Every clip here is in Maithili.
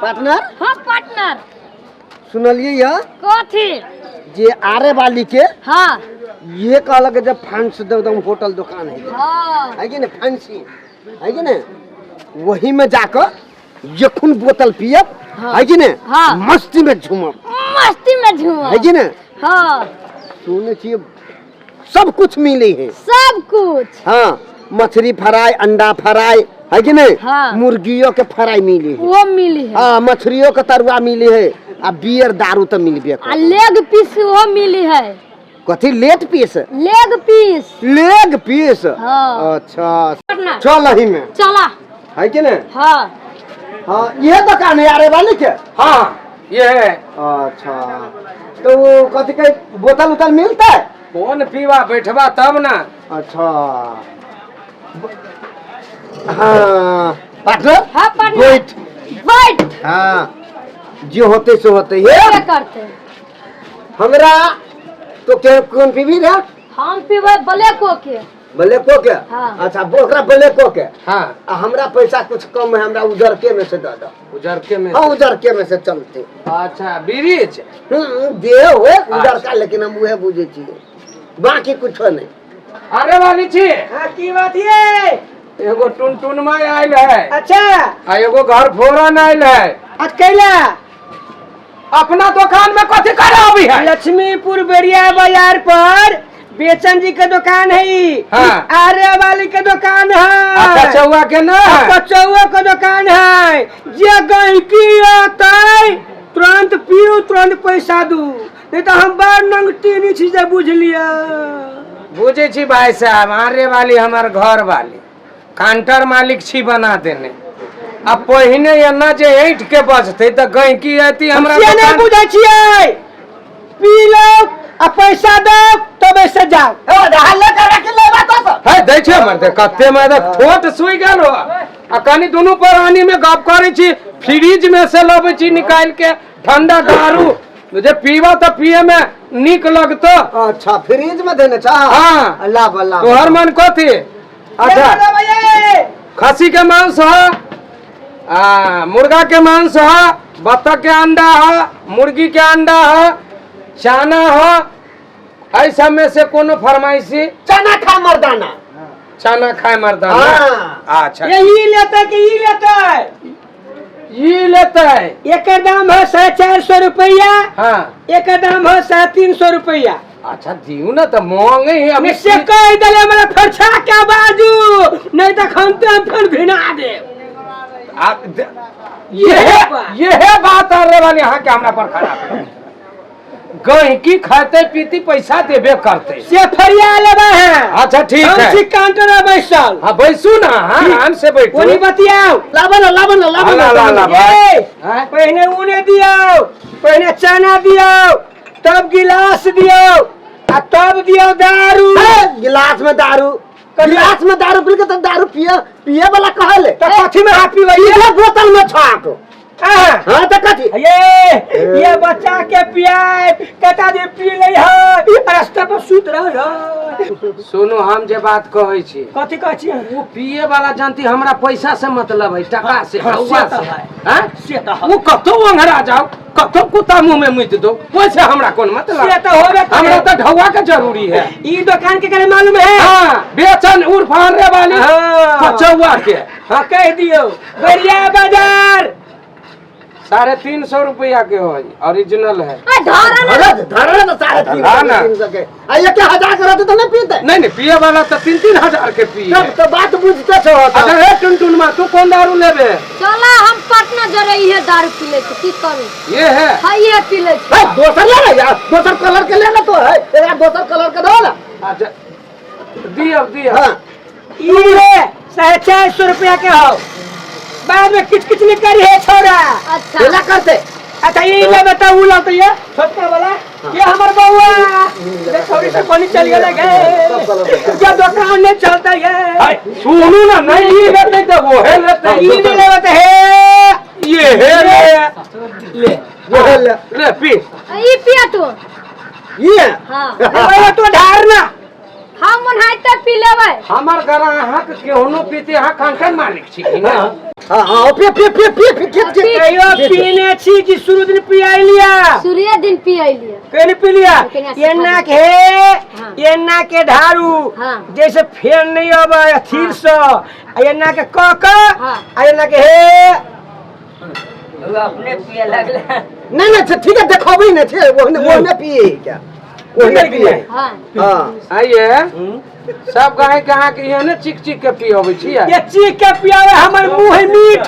पार्टनर। हाँ पार्टनर। सुनलिए या कथी जे आरे वाली के? हाँ। ये कहलक जे फैंस एकदम होटल दुकान है। हाँ। है कि नहीं? फैंसी है कि नहीं? वही में जाकर जखन बोतल पियब। हाँ। है कि नहीं? हाँ। मस्ती में झूमब। मस्ती में झूमब। है कि नहीं? हाँ। सुने छियै सब कुछ मिले है। सब कुछ। हाँ, मछली फ्राई, अंडा फ्राई, है कि नहीं? हाँ। मुर्गियों के फ्राई मिली है। वो मिली है। हाँ, मछलियों के तरुआ मिली है आ बियर दारू तो मिलबे आ लेग पीस वो मिली है। कथी late piece? Leg piece. Leg piece. हाँ। अच्छा पार्टनर। चल अही में। चला। है कि नहीं? हाँ। हाँ, ये दुकान है आरे वाली के? हाँ ये है। अच्छा तो वो कथी के बोतल उतल मिलता है? कौन पीवा बैठवा तब ना। अच्छा हाँ पार्टनर। हाँ पार्टनर। बैठ। बैठ। हाँ जो होते सो होते। ये क्या करते? हमरा तो के कौन पीबी रे? हम पीबै ब्लैको के। ब्लैको के? हाँ। अच्छा ओकरा ब्लैको के। हाँ। आ हमरा पैसा कुछ कम है, हमरा उजर के में से दे दो। उजर के में? हाँ उजर के में से चलते। अच्छा ब्रिज दे हुए उजर का, लेकिन हम उहे बुझे छियै, बाकी कुछो नहीं। अरे वाली छी। हाँ की बात ये? एगो टुनटुनमा आयल है। अच्छा। आ एगो घर फोरन आयल है। अकेला? अपना दुकान में कथी करे अभी है? लक्ष्मीपुर बेरिया बाजार पर बेचन जी के दुकान है। हाँ। आरे वाली के दुकान है। अच्छा चौवा के ना? कचौआ के दुकान है। जे गहिकी आते तुरंत पीऊ तुरंत पैसा दू, नहीं तो हम बार नंगटी नहीं छी जे बुझ लिया। बुझे छी भाई साहब, आरे वाली हमार घर वाली काउंटर मालिक छी बना देने। अब पहिने एना जे ऐठ के बजते त गहिकी आती हमरा से नहीं दुकान- बुझै छियै, पी लो आ पैसा दो तब ऐसे जाओ। है दै छै मर्दे कते मर्दे ठोट सुइ गेल हो। आ कनी दुनू प्राणी में गप करै छी, फ्रिज में से लबै छी निकाल के ठंडा दारू जे पीबा त पिए में नीक लगतो। अच्छा फ्रिज में देने छा? हाँ। अल्लाह बल्ला। तोहर मन कथी? अच्छा खसी के मांस है, आ मुर्गा के मांस है, बत्तख के अंडा है, मुर्गी के अंडा है, चना है। ऐसा में से कोनो फरमाइशी? चना खा मर्दाना। चना खाए मर्दाना। हाँ। अच्छा यही लेता कि ई लेता है? ई लेता है। एकर दाम है 450 रुपया। हाँ। एकर दाम है 350 रुपया। अच्छा दियो ना तो महंगे ही अभी। से कह दिले हमरा फरछा के बाजू, नहीं तो खनते हम फिर घिना दे। ये बात अरे वाली यहाँ के हमरा पर खराब है। गहिकी खाते पीती पैसा देबे करते। से फरिया लेबा है। अच्छा ठीक हम है। छी काउंटर पर बैसल। हाँ बैसू ना, हाँ आराम से बैठू। ओनी बतियाओ। लाबो ना, लाबो ना, लाबो ना। ला, ला, ला। ए, हाँ? पहने उने दियो, पहने चना दियो, तब गिलास दियो आ तब दियो दारू। गिलास में दारू, गिलास में दारू पी के तो दारू पिए पिए वाला कहले। तो कथी में हाथ पीबै? ये बोतल में छाक। हाँ। हाँ तो कथी? ये बच्चा के पियाए कता दिन पी ले है, रास्ता पर सुत रह है। सुनू हम जे बात कहै छी। कथी कहै छी? वो पिए वाला जानती हमरा पैसा से मतलब है, टका से, हाँ, हौवा से तो से। है। हाँ? से तो है। वो कतो अंघरा जाओ, कतो कुत्ता मुंह में मुत दो, वैसे हमरा कोन मतलब? से तो होबे करे। हमरा तो ढौआ के जरूरी है। ई दुकान के करे मालूम है? हाँ, बेचन उर्फ आरे वाली हाँ। पचौआ के। हाँ कह दियो बरिया बाजार 350 रुपया के हो, ओरिजिनल है। धरा ना। धरा ना 350। धरा ना। के। आ ये क्या हजार के रहते तो नहीं पीते? नहीं नहीं, पिए वाला तो 3-3 हजार के पिए। तब तो बात बुझते छो। अच्छा हे टुनटुन मा, तू कौन दारू लेबे? चला हम पटना जरे इहे दारू पी ले छी, की करू? ये है? हाँ ये पी ले छी। है दोसर ले ना यार, दोसर कलर के ले ना तो है, एकरा दोसर कलर के दो ना। अच्छा दियो दियो। हाँ ई ले 450 रुपया के हो, बाद में किच किच नहीं करी है छोरा। अच्छा केला करते। अच्छा ये ले बेटा उ लाते ये छोटका वाला, ये हमर बउआ ये छोरी से कोनी चल गेले गे, ये दुकान नहीं चलता ये। हाय सुनू ना, नहीं ई लेते तो वो है लेते। ई नहीं लेते है, ये है ले ले ये ले ले पी। ई पिया तू। ये हाँ अरे तो ढार ना। हम ओनाहिते पी लेबै। हमर ग्राहक केहनो पीते, अहाँ कंटन मालिक छी कि ना? हाँ हाँ, पिए पिए पिए पिए पिए पिए पिए। कहियो पीने छी कि शुरू दिन पियाई लिया? सूर्य दिन पियलियै। केने पी लिया? केना सिखा एना के हाँ। एना के ढारू हाँ। जैसे फेन नहीं अबै अथीर से, आ एना के क क हाँ। आ एना के हे अपने पिए लगले। नहीं नहीं, ठीक है, देखोबे नहीं छे, ओहने ओहने पिए क्या, ओहने पिए। हाँ। हाँ। आइए सब गाय ग्राहक एहने चिक चिक के पियबै छियै। ये चीख के पियावे, हमर मुंह है मीठ,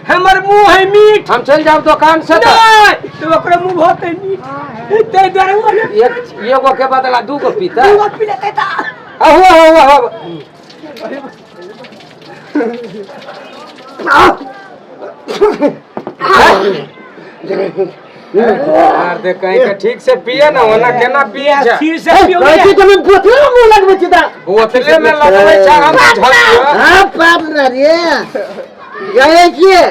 हमर मुंह है मीठ। हम चलि जाब दोकान से तऽ नहीं तो ओकरो मुंह बहुत है मीठ, ताहि दुआरे ओ ने एक एगो के बदला दूगो पीता। दूगो पी लेतै तऽ। अहो अहो अहो। आर दे कहीं के ठीक से पिए ना, ओना केना पिए छै? अथीर से पियो। कहै छी तऽ बोतले में मुंह लगबै छी तऽ। बोतले में लगबै छै हम झल। हाँ पार्टनर, ये गए किए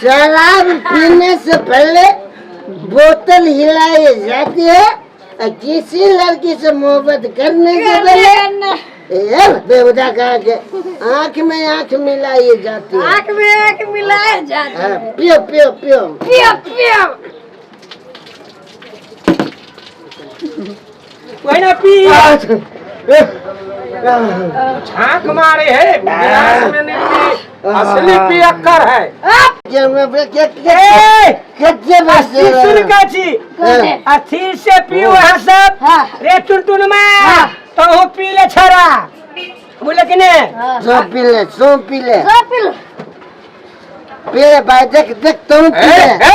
शराब पीने से पहले बोतल हिलाई जाती है और किसी लड़की से मोहब्बत करने से पहले ये बेहुदा कहा के आंख में आंख मिलाई जाती है। आँख में आँख मिलाए जाते हाँ, हैं। पियो पियो पियो। पियो पियो। वही ना पी। झांक मारे है गिलास में नहीं पी, असली पियक्कर है। ए कितने पैसे सुन का छी कहते अथीर से पियो अहाँ सब। हाँ। रे टुनटुन मा तो हो पी ले छड़ा, बोले कि ने? हाँ। सो पी ले, सो पी ले। सब पी लो। पी ले भाई, देख देख तुम पी ए, ले। ए,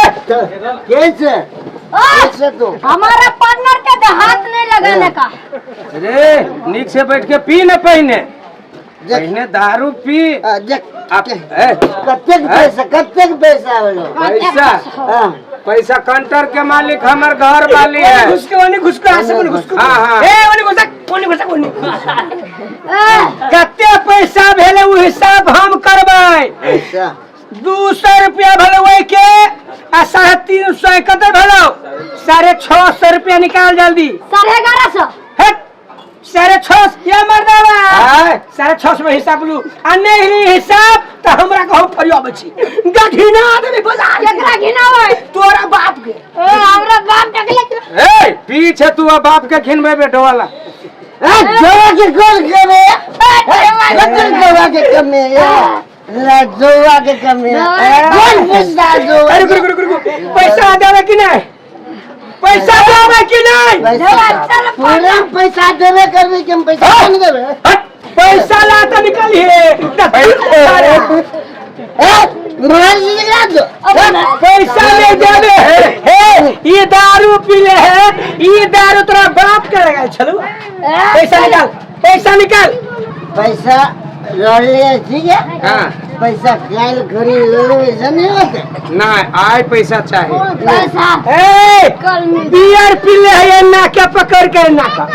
कैसे ओ, कैसे तू हमारा पार्टनर के तो हाथ नहीं लगाने का। रे नीक से बैठ के पी न, पहिने देख पहिने दारू पी। देख। आप ए, कतेक पैसा, कतेक पैसा होलो? पैसा? हाँ। पैसा काउंटर के मालिक हमर घर वाली है। घुस के ओने घुस के आसे ओने घुस के। हाँ, हाँ। ए ओने घुस, ओने घुस, ओने। ए, कते पैसा भेलै ओ हिसाब हम करबै। पैसा 200 रुपया भेलै ओहि के आ 350 कते भेलौ? 650 रुपया निकाल जल्दी। 1150। हट, 650 ये मर्दावा। आय। 650 में हिसाब लू आ नहीं ली हिसाब तऽ हमरा कहू फरियाबै छी गघिना देबै बाजार। केकरा घिनाबै? तोरा बाप के। ओ हमरा बाप देखले। ए पी छे तू, आ बाप के खिनबे बेटो वाला। ए जोवा के गोल करे कतेक जोवा के कमी है ला, जोवा के कमी है, कौन पैसा जोवा? अरे रुक रुक रुक रुक, पैसा देबै कि नहीं? पैसा देबै कि नहीं? पैसा पूरा पैसा देबे करबे कि हम पैसा नहीं देबे? हट, पैसा ला तऽ निकलिए। ए मार निकला दो। पैसा नहीं देबे हे, ये दारू पीले है, ये दारू तोरा बाप के लगाल छलू। पैसा निकाल, पैसा निकाल। पैसा रहले ठीक है। हाँ। पैसा काल घड़ी लेवे ऐसा नहीं होते। ना आय पैसा चाहिए। पैसा ए कल मिल। बियर पीले है ये नाके पकड़ के नाका।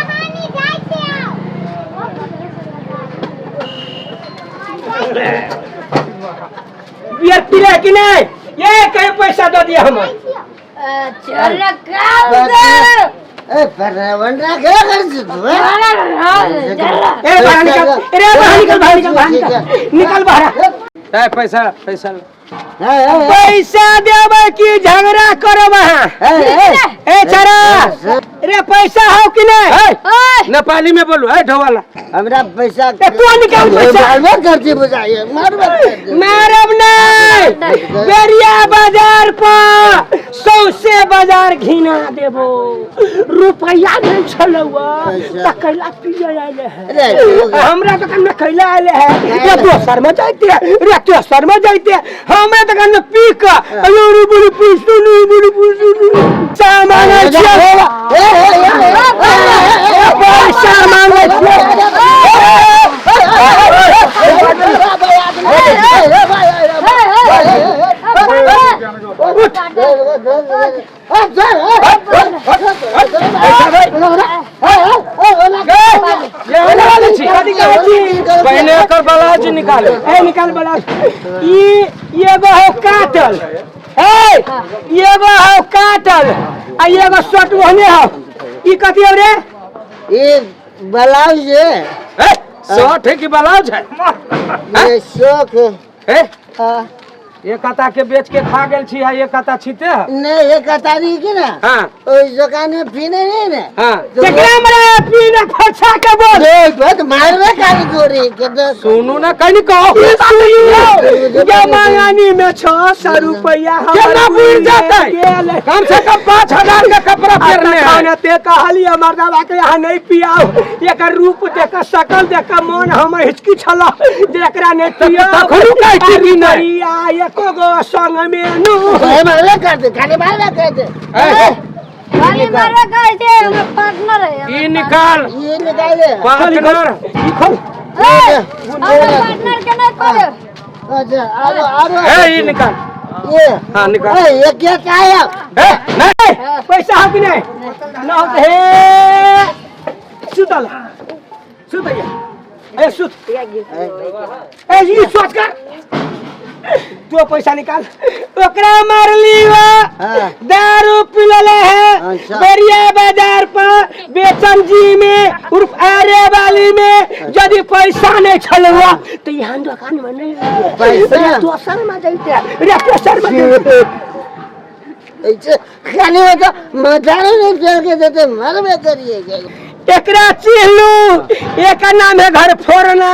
बियर पीले है कि नहीं? ये कहीं पैसा दे दिया हमें। चल काल दे। ए पर वंडा क्या कर तू ए? ए बाहर निकल, अरे बाहर निकल, बाहर निकल, बाहर निकल, निकल बाहर। ए पैसा पैसा ए, ए, ए, पैसा देबै कि झगड़ा करब अहाँ? ए, ए, ए छड़ा रे, पैसा हो कि नहीं? ए, ओए नेपाली में बोलू ए ढोवाला। हमरा पैसा ए, तू निकाल पैसा। मारबे करती बुझाइए, मारबे करती। मारब नहीं, बेरिया बाजार पर सौसे बाजार घिना देबो। रुपया नहीं छलौ त कैला पिए आले है? अरे, हमरा दुकान में कैला आले है? रे दोसर में जाइते, रे दोसर में जाइते, हमरा दुकान में पी के अयो रे बोली पैसा नहीं, बोली पैसा नहीं, सामान छियै। ए, ए, ए, ए, ए, पैसा मांगे छियै। पहले एकर ब्लाउज निकाले। ए निकाल बला, ई एगो हो काटल, ए एगो हो काटल आ एगो शर्ट ओहने हो, ई कथी हो रे? ये ब्लाउज है। ए, शर्ट है कि ब्लाउज है? ये शौक है। ए, हाँ। एक कता के बेच के खा गेल छी, आ एक कता छीते है। नहीं, ये कतारी की ना। हाँ। उस दुकान में पीने नहीं ना। हाँ। तो केकरा मरे पीने फरसा के बोल। ये बहुत मारवे काली गोरी के तो सुनू ना कहीं कहो। ये मंगानी में 600 रुपया केना बुझ जाता है? गेल। कम से कम 5000 का कपड़ा पहनने है। खाना ते कहलिए मर्दाबा के यहाँ नहीं पियाओ, एकर रूप देख सकल देख मन हमर हिचकी छल जे एकरा नहीं पियाओ। तखनो कहै छी कि नहि? रुपैया एको गो संग में नु। ए, मारवे कर दे, खाली मारवे कर दे। ए, खाली मारवे कर दे, हमर पार्टनर है, हमर ई निकाल। ये निकाले। पार्टनर। ई खोल। ए, हमर पार्टनर के नहीं खोले। अच्छा, आरो आरो। ए, ई निकाल। ये। हाँ, निकाल। ए, ये क्या खाया? ए, नहीं। पैसा हो कि नहीं? ना हो तो हे सुतल सुत ए सुत ए ई सोच कर तू पैसा निकाल। ओकरा मारली वा हाँ। दारू पिलले है अच्छा। बेरिया बाजार पर बेचन जी में उर्फ आरे वाली में यदि पैसा नहीं छलुआ तो यहाँ दुकान में नहीं पैसा? रे दोसर में जैते रे दोसर में जैते। ऐसे खाने में तो मजाने नहीं चल के देते, मरवे करिए। एकरा चिन्हलू, एकर नाम है घर फोड़ना।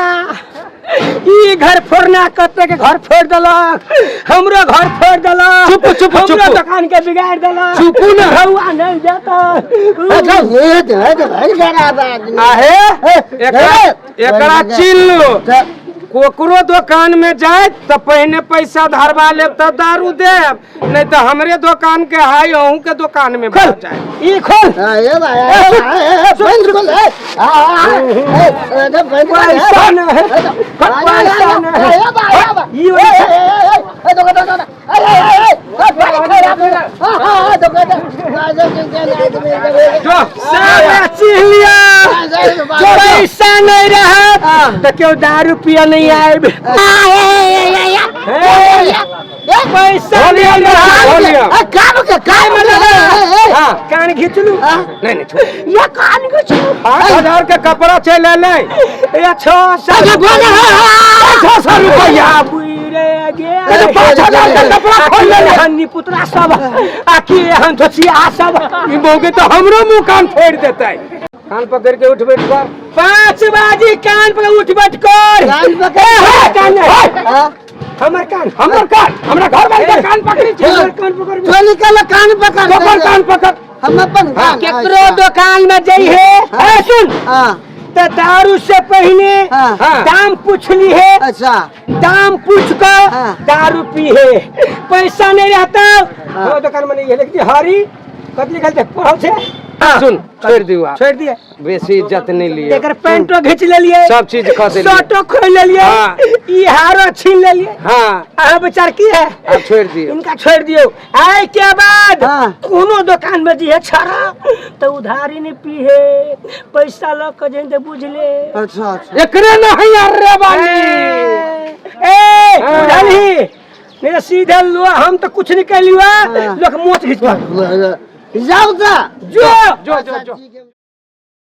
ई घर फोड़ना कते के घर फोड़ देलक, हमरो घर फोड़ देलक। चुप, चुप, हमरो चुप। दुकान के बिगाड़ देलक। चुपू ना। रउआ नहीं जाता। अच्छा, ये तो है तो भाई खराब आदमी। आहे एकरा एकरा चिन्हलू, कोकरो दुकान में जाए तो पहले पैसा धरवा लेब तब दारू देब, नहीं तो हमरे दुकान के हाई अहू के दुकान में खोल भर जाए। ई खोल। हाँ, ये भाई, ये भाई, ये बंद खोल, ए, हाँ, हाँ, ए, ए, तो बंद खोल, ए, पैसा न है, ए, तो, पैसा न है। ए, भाई, ए, भाई, ई ए, ए, ए, ए, दो, दो, दो, दो, ए, ए, ए, ए, ए, भाई, खराब है। हाँ, हाँ, हाँ, दो, दो, दो, दो, दो, दो, दो, दो, दो, जो सब चिन्ह लिया, पैसा नहीं रहा तो क्यों दारू पिया नहीं आए? पैसा नहीं रहा। ए, काम के, काम के, ए, ए, ए, हाँ। कान खींचलू? नहीं नहीं, छोड़। या कान खींचलू। 8000 के कपड़ा चल अलै। या 600 अच्छा, बोल, हाँ, हाँ, 600 रुपया। बुरे गे। तो 5000 के कपड़ा खोल ले। हन्नी पुतरा सब आखी एहन धोचिया सब। ई मौके तो हमरो मुंह कान फोड़ देतै। कान पकड़ के उठ बैठ कर। 5 बाजी कान पर उठ बैठ कर। कान पकड़। ए, हे, कान नहीं। हाँ, हमर कान, हमर कान, हमरा घर वाले के कान पकड़ी छी। हमर कान पकड़। तो निकाल, कान पकड़। तोकर कान पकड़। हम अपन कान। केकरो दुकान में जइहे, ए सुन, हाँ, तो दारू से पहले हाँ। दाम पूछली है। अच्छा, दाम पूछ कर हाँ। दारू पी है, पैसा नहीं रहता हाँ। दुकान में नहीं है। लेकिन हरी कथी लिखल छै पढ़ल छै? सुन, छोड़ दियो आप। छोड़ दिए, बेसी इज्जत नहीं लिए। एकर पैंटो घींच लेलिए, सब चीज खा देलिए, शर्टो खोल लेलिए, हाँ। ई हारो छीन लेलिए। हाँ, अहाँ विचार की है? अब छोड़ दियो, इनका छोड़ दियो। आय के बाद हाँ। कोनो दुकान में जी है छड़ा तो उधारी नहीं पीहे, पैसा ल के जइन ते बुझ ले। अच्छा अच्छा, एकरे नहीं अरे बानी। ए हाँ। बुझलही नहीं सीधे लो, हम तो कुछ नहीं कहलियो, लोग मोच घिच जाओ तो जो जो जो जो। ठीक है।